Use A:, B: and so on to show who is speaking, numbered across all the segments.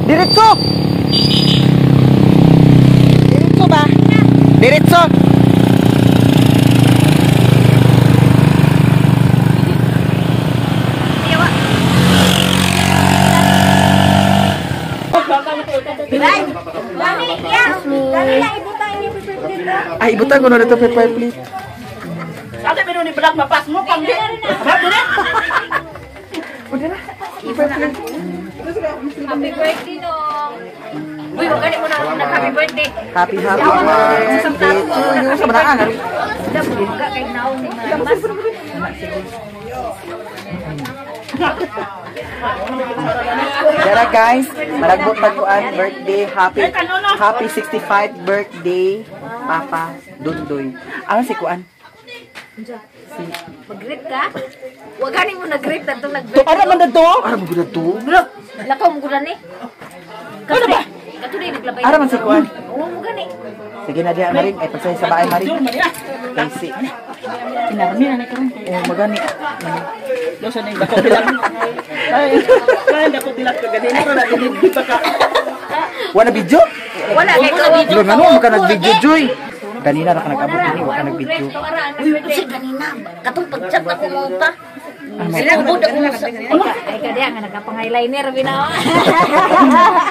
A: Diretso. Diretso ba? Diretso. Ay, ibutang ko na dito paper plate.
B: Sabi pero ni Black mapas mo pang di.
A: Udah na. Paper plate.
C: Happy birthday no. Uy, wag gani mo na happy birthday.
A: Happy happy birthday to you. Sa manaan.
C: Wag kay naong mas.
A: Dara guys, maragbot pagkuan birthday, happy happy 65th birthday Papa Dundoy. Ano si kuan?
C: Si mag-greet ka? Wag gani mo nag-greet adtong nag-birthday.
A: To ara man dadto? Ara man gud to.
C: Lakaw mo gud ni. Ano ba? Katuloy naglabay.
A: Ara man si kuan.
C: Oo mo gani.
A: Sige na diha Maring, ay pagsay sa baay Maring. Kay si
B: Inarmi na ni karon.
A: Oh magani.
B: Dosa na dako bilang. Ay, dako bilang ka gani na ra gani pa ka.
A: Wala video?
C: Wala kay ka video.
A: Ngano mo ka nag-video Joy? Kanina ra ka nag-abot dinhi, wa ka nag-video.
C: Uy, kasi kanina katong pag-chat ako mo pa. Ubod ako sa ay kadiya nga nagapang-eyeliner binawa.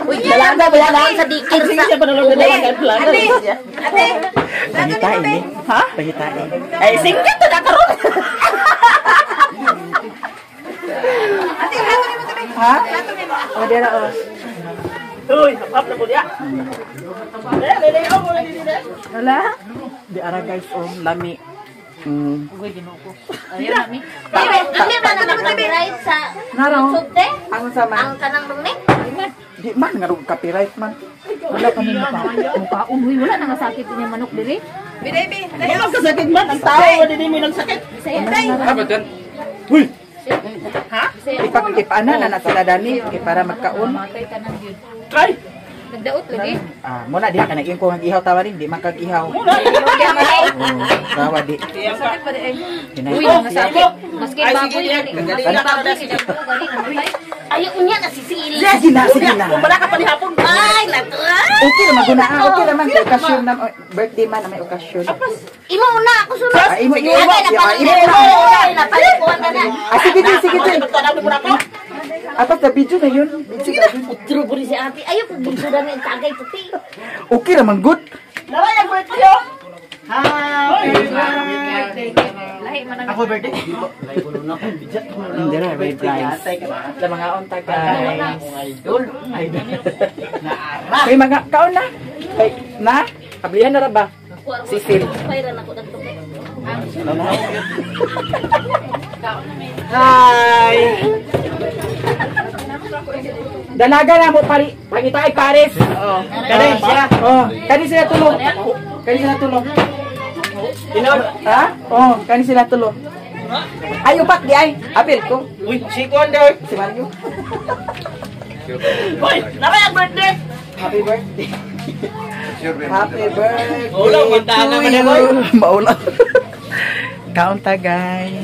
C: Uy, dalaga ba sa dikir sa.
B: Ate,
C: ate.
A: Pangitain ni. Ha? Pangitain.
B: Ay singgit to na karon.
A: Ate, ha? Oh, dira oh.
B: Uy, hap na ko diya. Lele, oh, lele.
A: Wala. Di ara guys, oh, lami.
C: Ugoy Ginoo ko. Ayaw lami. Dili ba na copyright sa YouTube te?
A: Ang sama.
C: Ang kanang rungnik?
A: Di man nga copyright man.
C: Wala kami mukaon. Uy, wala na nga sakit niya manok diri.
B: Baby, wala kasakit man ang tao dili mi nang sakit.
D: Ha ba dyan? Uy.
B: Ha?
A: Ipaana na na sila dani kay para magkaon.
B: Try.
C: Nagdaot lagi.
A: Ah, muna diha ka nag-ingko nga ihaw tawa rin, di man kag ihaw. Tawa di.
C: Uy, nasakit. Maski baboy gani. Ay, unya na si Sili.
A: Sige na, sige na.
B: Wala ka pa ni hapon.
C: Ay, nato.
A: Okay ra maguna, okay ra man kay okasyon na birthday man na may okasyon.
C: Imo una ako sunod.
A: Imo imo. Imo
C: una.
A: Ah, sige sige sige. Apas na video na yun.
C: Sige na. Utro po rin si ate. Ayaw kung video na yung tagay puti.
A: Okay naman, good.
B: Laway ang birthday, oh!
A: Happy birthday.
B: Ako birthday?
A: Hindi na, red rice. Sa mga unta, guys.
B: Idol.
A: Kay mga, kaon na. Kay, na? Kablihan na ra ba? Sisil. Hi! Dalaga na mo pari pangita ay Paris. Oh, kani siya. Oh, kani sila tulo. Kani sila tulo. Inod, ha? Oh, kani sila tulo. Ay upat di ay. Apil ko.
B: Uy, si Wonder.
A: Si Mario.
B: Hoy, naray ang birthday.
A: Happy birthday. Happy birthday.
B: Maulaw man ta na man boy.
A: Maulaw. Kaunta guys.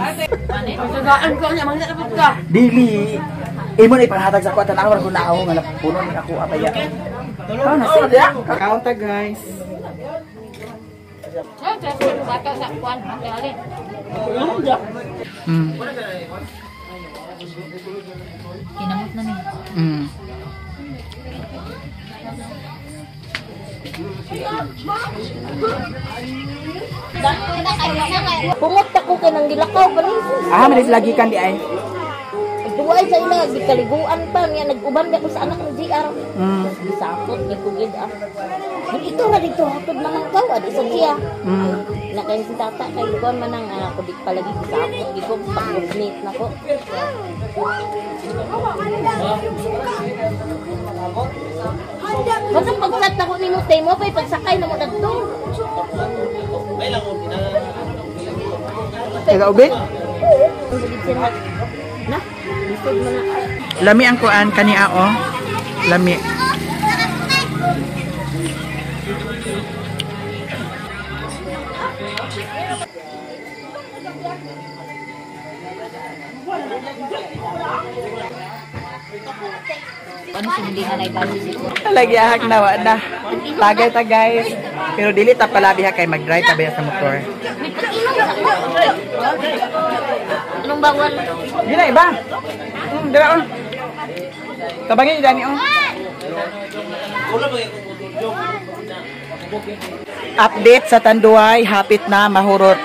A: Dili. Imo na ipanhatag sa ako at tanaw ko nao nga napuno ni ako abaya. Kaon na siya. Kaunta guys.
C: Kinamot na ni. Pungot ako kay nang gilakaw pa ni.
A: Ah, manis lagi kan di ay.
C: Duay sa ila gikaliguan pa niya nag-uban ko sa anak ng GR. Gisakot ni ko gid ah. Ikaw ra dito hatod man ang kaw adi sa siya. Na kay si tata kay lugon man ang ako di palagi gisakot di ko pag-coordinate nako. Basta pag-chat ako nimo tay mo pay pagsakay na mo dadto.
A: Taga ubin?
C: Na, lisod man na.
A: Lami ang kuan kani ao. Lami.
C: Ano sa hindi na naibali siguro.
A: Lagi ahak na wa na. Tagay ta guys. Pero dili ta palabi ha kay mag-drive ta ba sa motor.
C: May pag-inom sa Anong bawal?
A: Di na iba. Dira oh. Tabangin dani oh. Update sa Tanduay, hapit na mahurot.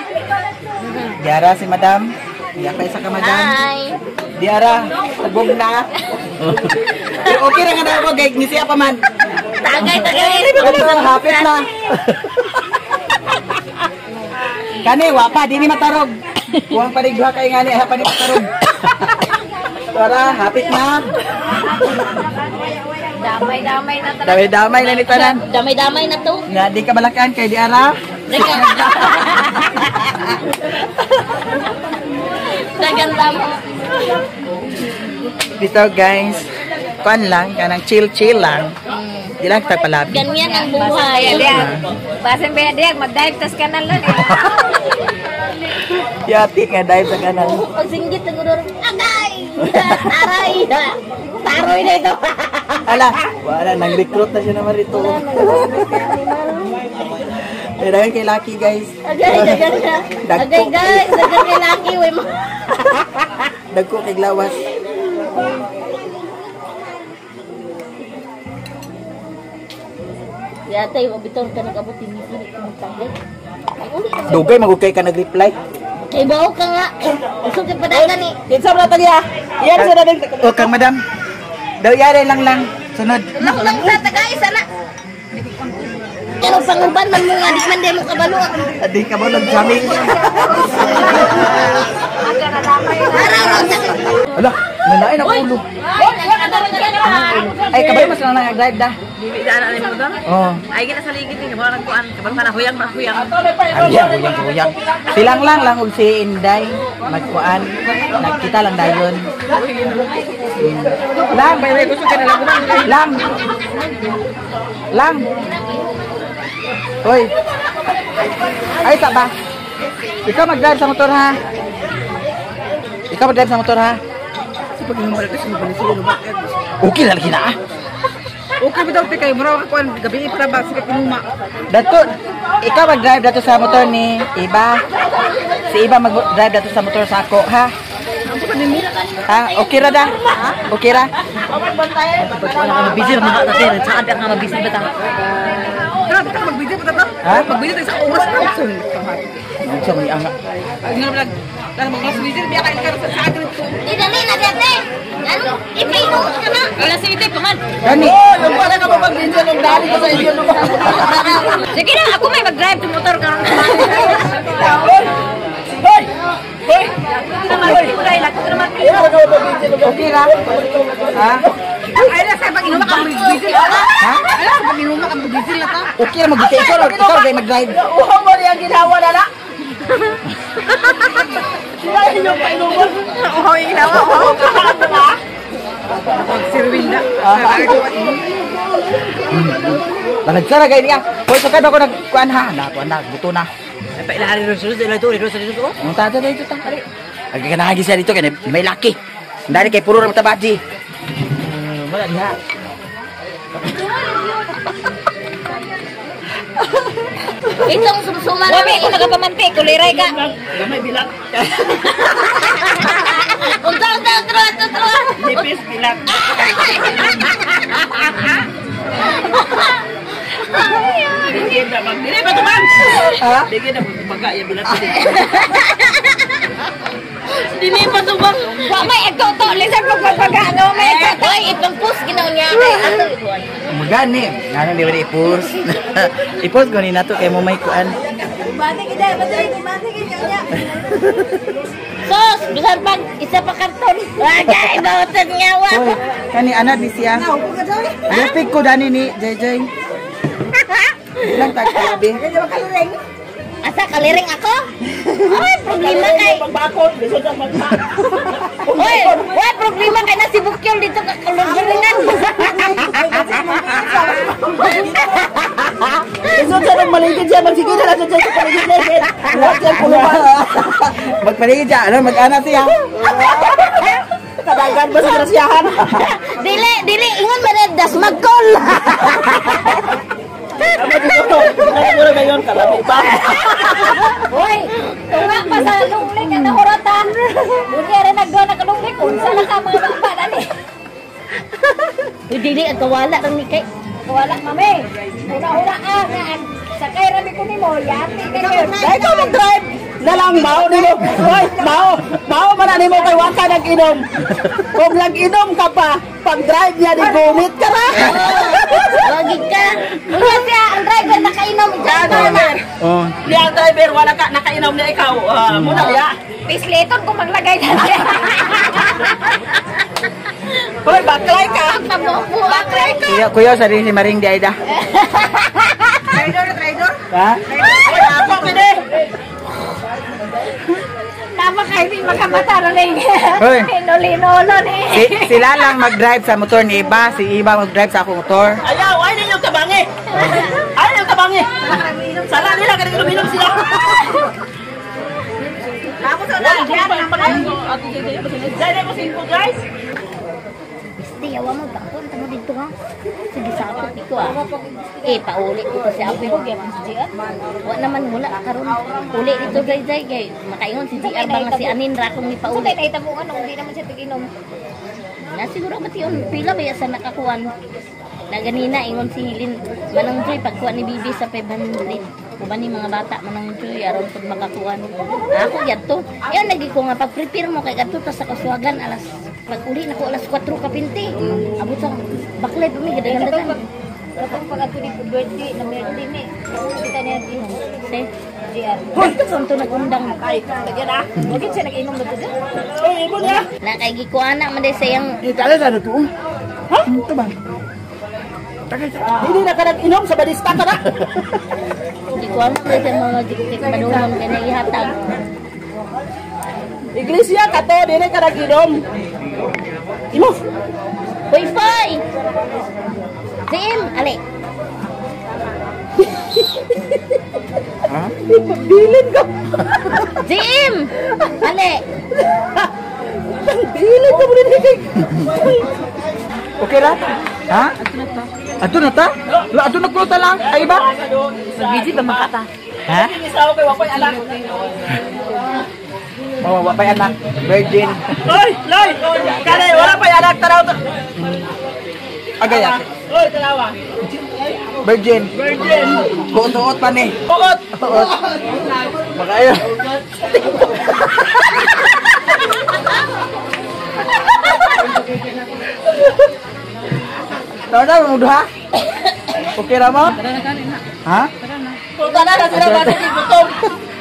A: Diara si Madam. Diya pa isa ka Madam.
C: Hi!
A: Diara, tagog na. Pero okay ra nga na ako kay ngisi pa man.
C: Tagay, tagay!
A: Pero hapit na. Kani wa pa dini matarog. Kuwang pa duha kay ngani ha pa ni matarog. Para hapit na.
C: Damay-damay na talaga.
A: Damay-damay na ni tanan.
C: Damay-damay na to.
A: Nga di ka balakan kay diara.
C: Dagan tamo.
A: Dito guys, kuan lang kanang chill-chill lang. Di lang ta palabi.
C: Ganyan ang buhay.
E: Basin ba diag mag-dive tas kanal lang.
A: Yati nga dive sa kanal.
C: Pagsinggit ng udor. Agay! Taray! Taroy na ito.
A: Ala, wala nang recruit na siya naman rito. Pero kay Lucky guys.
C: Agay, dagan na. Agay guys, dagan kay Lucky. Uy,
A: Dagko kay glawas.
C: Yata yung bitaw ka nag-abot yung ngiti ko magtagay.
A: Dugay magugay ka nag-reply.
C: Kay bawo ka nga. Usog kay padagan ni.
B: Kinsa man taliya? Iyan sa dadag.
A: O kang madam. Daw yari lang lang. Sunod.
C: Ako lang sa tagay sana. Pero panguban man mo nga di man di mo kabalo.
A: Adi ka mo nag-jamming.
C: Araw lang sa
A: Ala, nalain ako ulo. Ay, kabay mas lang nag-drive da.
B: Dili daan ani mo doon.
A: Oh.
B: Ay gina sa ligid ni kabalo nagkuan, kabalo ka na huyang na huyang.
A: Huyang, huyang, huyang. Silang lang lang og si Inday magkuan. Nagkita lang dayon. Lang,
B: Gusto ka na lang
A: lang. Lang. Hoy. Ay, sa ba? Ikaw mag-drive sa motor ha. Ikaw mag-drive sa motor ha. Okay na lagi na ah.
B: Okay ba daw te kay mura ka kuan gabi para ba sa kinuma.
A: Dato, ikaw mag-drive dato sa motor ni Iba. Si Iba mag-drive dato sa motor sa ako, ha? Ha? Okay ra da? Okay ra?
B: Wala ka mabisi ra mga tate, saan ka nga mabisi ba ta? Grabe ka magbisi ba ta?
A: Ha?
B: Magbisi ta sa oras ka.
A: Unsa man ang
B: Ay nga lang. Lang mga busy biya kay ka sa akin.
C: Di dali na dati. Ano? Ipaino ka na.
E: Wala si Ite paman.
A: Gani.
B: Yung para ka magbisi ng dali ka sa inyo no.
E: Sige na ako may mag-drive sa motor karon.
B: Hoy! Hoy!
A: Okay ra? Ha?
B: Ay na sa pag-inuma ka magbisi.
A: Ha?
B: Ay na pag-inuma ka magbisi la ta.
A: Okay ra mag ikaw, ikaw kay mag-drive.
B: Uhaw mo niya ginawa na na. Sila yung painuman. Uhaw yung ginawa. Uhaw. Sirwin na.
A: Lalagsara gay niya. Hoy, sukad ako nagkuan ha. Na, kuan na, buto na.
B: Pailari rin sunod. Ilo ito, ilo ito.
A: Ang tata dito ta. Agi ka nahagi siya dito kay may laki. Dali kay puro ra matabaji. Wala diha.
C: Itong sumsuma na.
E: Wala ko nagapamanti, kuliray ka.
B: Gamay bilak.
C: Unta, unta, utro, utro.
B: Nipis bilak. Bigyan na mag. Dili ba tumang?
A: Ha?
B: Bigyan na baga ya bilak.
C: Dili pa tubang.
E: Wa may agto-to lisan pagpapaga no may agto.
C: Oy, itong post ginaw niya kay ato ikuan.
A: Magani, ngano di ba i-post? I-post ko ni nato kay mo may kuan.
C: Sos, bisan pag isa pa karton. Agay, bawatan nga wa.
A: Hoy, kani ana di siya. Lupig ko dani ni JJ. Ilang tag kalabi.
C: Asa kaliring ako? Ay, problema kay.
B: Pagbakot, lisod ang magma.
C: Oy, oy, problema kay na si Bukyol dito ka kulungan.
B: Lisod sa nang maligid siya, magsige na lang siya sa paligid-ligid. Lahat siya puluhan.
A: Magpaligid siya, ano mag-ana siya.
B: Kadagan.
A: Nag-drive ba sa grasyahan?
C: Dili, dili ingon man das mag-call.
A: Mura ba yun? Kalami pa.
E: Hoy, tunga pa sa lungling ang nahuratan. Unya rin nagdoon na kalungling. Unsa na ka mga baba na ni.
C: Uy, dili ang kawala rang ni kay.
E: Wala, mami. Una-una ah, nga ang sakay rami ko nimo, yati kayo.
A: Dahil ikaw mag-drive na lang, mao nimo. Hoy, mao. Mao man na nimo kay wa ka nag-inom. Kung nag-inom ka pa, pag-drive niya ni gumit ka ra.
C: Wagi ka. Unya siya ang driver nakainom driver na.
D: Oh.
A: Niya ang driver wala ka nakainom niya ikaw. Muna niya.
E: Pisliton kung maglagay na siya.
A: Hoy, baklay ka.
C: Baklay ka.
D: Kuya, kuya sa rin si Maring di Aida.
B: Traidor, traidor.
D: Ha?
A: Hoy, ako kini.
E: Tama kayo di makamata ron eh.
D: Hoy.
E: Hinulinolo ni.
D: Sila lang mag-drive sa motor ni Iba, si Iba mag-drive sa akong motor.
A: Ayaw, ay ninyo tabangi. Ay ninyo tabangi. Sala nila kani inom sila.
B: Tapos na,
A: Dahil mo singko guys.
C: Biste, yawa mo bakon tamo dito ha. Sige sapot dito ah. Eh pauli dito si Apo. Wa naman wala karon. Uli dito jay jay kay makaingon si GR ba nga si Anin ra akong
E: So,
C: mipauli.
E: kay nahitabuan kung di naman siya tiginom.
C: Na siguro ba tiyon pila ba sa nakakuan. Na ganina ingon si Hilin manang joy pagkuan ni Bibi sa 500. Uban ni mga bata manang joy aron pud makakuan. Ako gyud. Ayon lagi ko nga pag-prepare mo kay kadto ta sa kaswagan alas pag uli nako alas 4 kapinti. Abot sa baklay pa mi gadagan-dagan.
E: Katong pag ato ni birthday na birthday ni. Kita niya inom.
C: Se,
E: GR.
C: kadto pa to nagundang.
A: Ay, lagyan ah.
E: Wag siya nag-inom na to.
A: Oy, imo na.
C: Na kay gikuana man day sa iyang
D: Di tala sa to. Ha? Ito ba?
A: Hindi na ka nag-inom sa badista ka na.
C: gikuana man day sa mga jiktik padungon kay naihatag.
A: Iglesia ka to, dili ka nag-inom. Imo.
C: Hoy, Foy! DM, ali.
D: Ha?
A: Bilin ka.
C: DM! Ali.
A: Bilin ka mo din.
D: Okay ra? Ha? Ato na ta? La ato na ko ta lang. Ay ba?
B: Busy ba makata?
D: Ha?
A: Isaw kay wakoy anak.
D: Oh, wa pa'y anak. Virgin.
A: Oy, loy. Kare wala pa anak tanaw to.
D: Agay.
A: Oy, tanawa.
D: Virgin.
A: Virgin.
D: Buot-buot pa ni.
A: Buot.
D: Buot. Makayo. Tara na, mga duha. Okay ra mo? Ha?
A: Punta na sila ba sa gutom.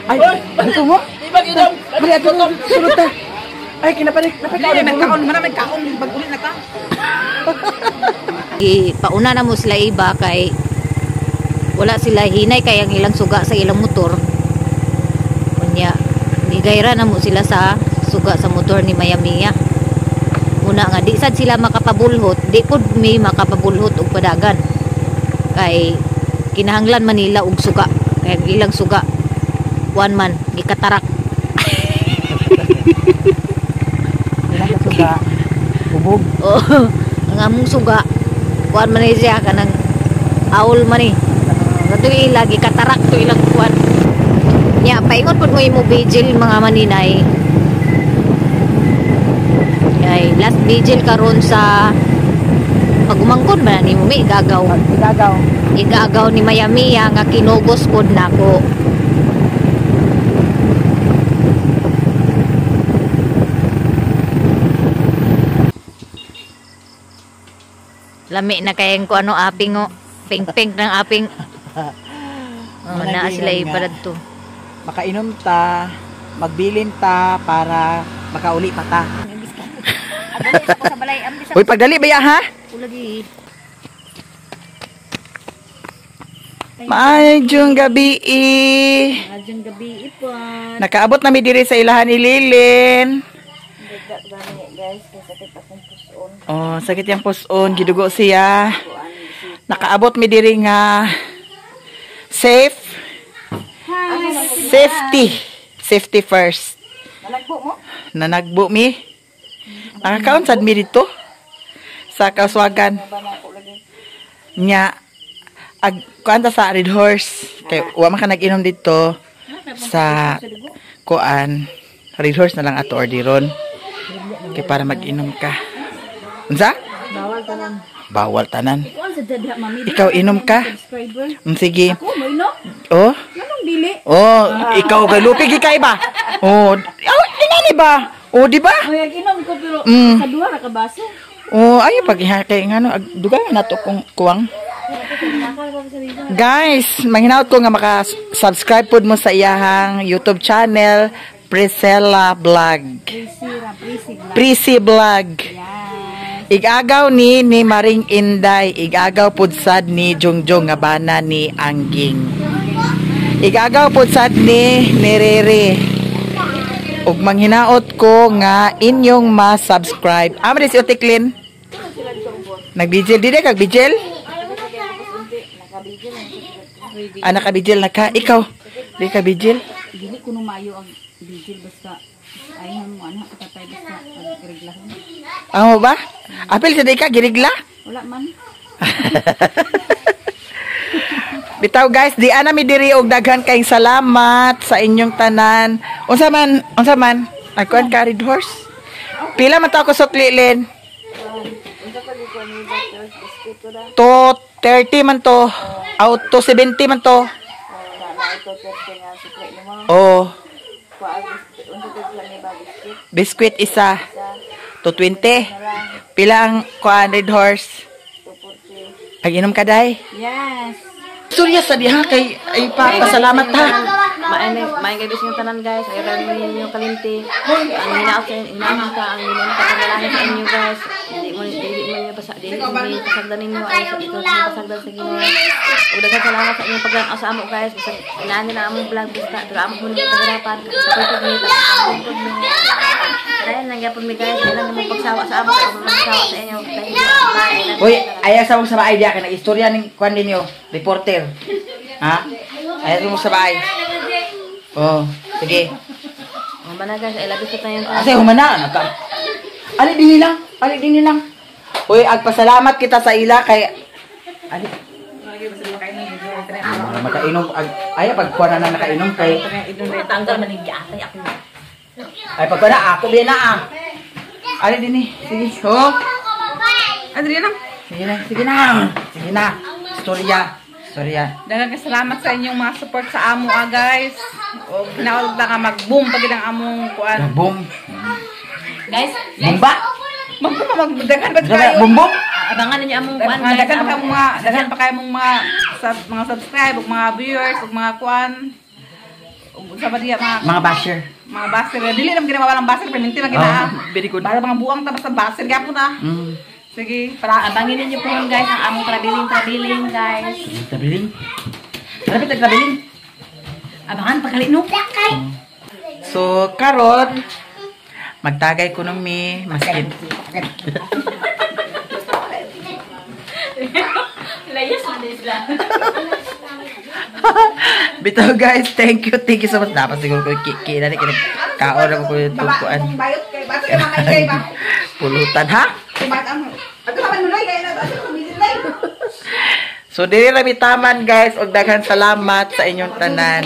D: Ay, gusto mo?
A: Di ba ginom?
D: Bali, ato na, sulod ta. Ay, kinapalik.
B: Hindi, nagkaon, man kaon, pag-uli na ka.
E: Pauna na mo sila iba kay wala sila hinay kay ang ilang suga sa ilang motor. Unya, gigayra na mo sila sa suga sa motor ni Mayamiya. Muna nga di sad sila makapabulhot, di pud mi makapabulhot og padagan. Kay kinahanglan man nila og suga. Kay ang ilang suga one man gikatarak.
D: Ilang suga. Ubog.
E: Oh, ang among suga kuan man ni siya kanang aul man ni. Kato ila gikatarak to ilang kuan. Nya paingon pud mo imo vigil mga maninay. Ay last vigil karon sa pagumangkon ba nimo mi igagaw.
D: Igagaw.
E: Igagaw ni Mayamiya nga kinugos pod nako. Lami na kayang ko ano aping oh. Pink-pink ng aping. Oh, naa sila ibalad to.
D: Makainom ta, magbilin ta para makauli pa ta. Uy, pagdali ba ya ha?
E: Ulagi.
D: Maayong gabi.
C: Maayong gabi ipan.
D: Nakaabot na mi diri sa ilahan ni Lilin.
C: Guys, kay sakit akong puson.
D: Oh, sakit yung puson, gidugo siya. Nakaabot mi diri nga safe. Safety. Safety first.
B: Nalagbo mo?
D: Nanagbo mi. Nakakaon sad mi dito sa Kauswagan. Nya ag kuan ta sa Red Horse kay wa man ka nag-inom dito sa kuan, Red Horse na lang ato orderon kay para mag-inom ka. Unsa?
B: Bawal tanan.
D: Bawal tanan.
B: Kuan sa dada, mami.
D: Ikaw inom ka?
B: Subscriber.
D: Sige.
B: Ako mo ino?
D: Oh.
B: Anong dili?
D: Oh, ikaw kay lupi gi kay ba? Oh, oh, dinani ba? Oh, di ba?
B: Oy, inom ko pero sa duha ra ka baso.
D: Oh, ay pag kay ngano dugay na nato kung kuwang. Guys, manghinaot ko nga maka-subscribe pod mo sa iyahang YouTube channel, Priscilla Vlog.
B: Prisira, Prisi.
D: Prissy Vlog.
B: Yes.
D: Igagaw ni Maring Inday, igagaw pud sad ni Jungjong nga bana ni Angging. Igagaw pud sad ni Nerere. Ug manghinaot ko nga inyong ma-subscribe. Amo si Otiklin. Nagbijil di kag bijil? Ah, nakabijil na ka. Ikaw, di ka bijil?
B: Dili kuno maayo ang vigil basta ay mo ana katatay basta pagreglahon.
D: Amo ba? Apil sa di ka girigla?
B: Wala man.
D: Bitaw guys, di ana mi diri og daghan kayong salamat sa inyong tanan. Unsa man, unsa man? Nagkuan ka Red Horse? Pila man to ako sukli, Len? To 30 man to. Out to 70 man to. Oh. Biscuit isa. To 20. Pila ang kuan Red Horse? Pag inom ka day?
B: Yes.
D: Surya sa diha kay ay pasalamat ha.
F: Maay gabi sa inyong tanan guys. Ayaw lang ninyo kalimti. Ang hinaot sa hinaot ka, ang hinaot ka panalangin sa inyo guys. Hindi mo niyo pasa dili mo niyo pasagdan ninyo ay sa ito pasagdan sa Ginoo. Ug daghan salamat sa inyong paglan sa amo guys. Bisag inaani na among vlog basta pero amo mo ninyo paghirapan sa pagtug ni tungkod mi. Dahil lang gyapon mi guys, dahil lang mo pagsawa sa amo, kay mo pagsawa sa inyo. Bye.
D: Uy, ayaw sa mong sa baay diha kay nag-istorya ning kuan ninyo, reporter. Ha? Ayaw mo sa baay. Oh, sige.
F: Humana guys, I love you sa tayo.
D: Kasi humana nagka. Ali dinhi lang, ali dinhi lang. Uy, agpasalamat kita sa ila kay ali. Ah, makainom ag ay pagkuan na nakainom kay
F: Tanggal man ni atay ako.
D: ay pagkuan na ako biya na ah. Ali dinhi, sige. Oh.
A: Adriana.
D: Sige na, sige na. Sige na. Istorya. Istorya.
A: Daghang salamat sa inyong mga support sa amo ah, guys. O ginaulog na ka mag-boom pag ang among kuan.
D: Boom.
F: Guys,
D: Bumba.
A: Mag-boom magdaghan ba kayo?
D: Boom boom.
F: Abangan ninyo among kuan guys.
A: Daghan pa kayong mga daghan pa kayong mga sa mga subscribe ug mga viewers ug mga kuan. Ug sa ba diya
D: Mga basher.
A: mga basher. Dili naman ginawa walang basher pero minti lang gina.
D: Oh, very good.
A: Para mga buang ta basta basher gyapon ah. Sige,
F: Para abangin ninyo po yun, guys ang among traveling guys.
D: Trabiling. Dapat nagtrabiling.
F: Abangan pagkali no.
D: So karon magtagay ko nung mi maski
F: Layas man din sila.
D: Bitaw guys, thank you so much. Dapat siguro ko kina ni kina kaon ako ko yung kuan.
A: Bayot kay basta ka mga kay ba.
D: Pulutan ha.
A: Ato naman nulay kay na ato nulay.
D: So diri ra mi taman guys og daghan salamat sa inyong tanan.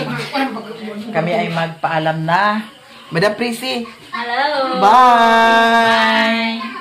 D: Kami ay magpaalam na. Madam Prissy.
F: Hello.
D: Bye.